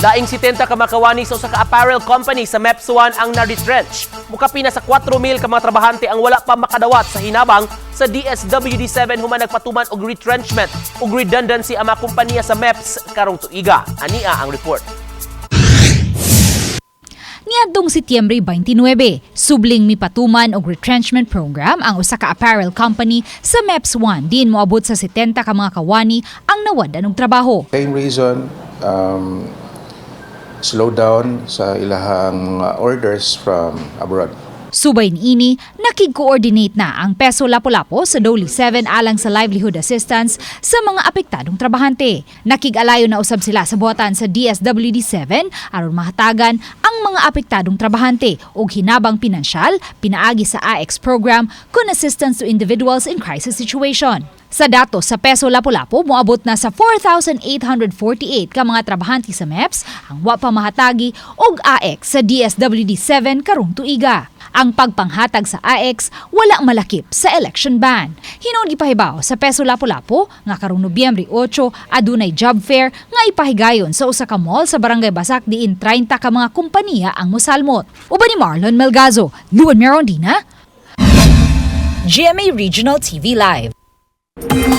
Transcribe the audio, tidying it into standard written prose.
Daing 70 ka mga kawani sa usa ka apparel company sa MEPS 1 ang na-retrench. Mukapin na sa 4,000 ka mga trabahante ang wala pa makadawat sa hinabang sa DSWD 7 human nagpatuman og retrenchment ug redundancy ang mga kompanya sa MEPS karong tuiga. Ania ang report. Niadtong Setyembre 29, subling mipatuman og retrenchment program ang usa ka apparel company sa MEPS 1 diin moabot sa 70 ka mga kawani ang nawad-an og trabaho. Same reason, slow down sa ilahang mga orders from abroad. Subay niini, nakig-coordinate na ang Peso Lapu-Lapu sa DOLE 7 alang sa livelihood assistance sa mga apektadong trabahante. Nakig-alayo na usab sila sa buhatan sa DSWD 7 aron mahatagan ang mga apektadong trabahante og hinabang pinansyal pinaagi sa AX program kun assistance to individuals in crisis situation. Sa datos sa Peso Lapu-Lapu, moabot na sa 4,848 ka mga trabahante sa MEPS ang wa pa mahatagi og AX sa DSWD 7 karong tuiga. Ang pagpanghatag sa AX wala malakip sa election ban. Hinuon gipahibaw sa Peso Lapu-Lapu nga karong Nobyembre 8 adunay job fair nga ipahigayon sa usa ka mall sa Barangay Basak diin 30 ka mga kompanya ang mosalmot. Uban ni Marlon Melgazo, Luan Merondina, GMA Regional TV Live.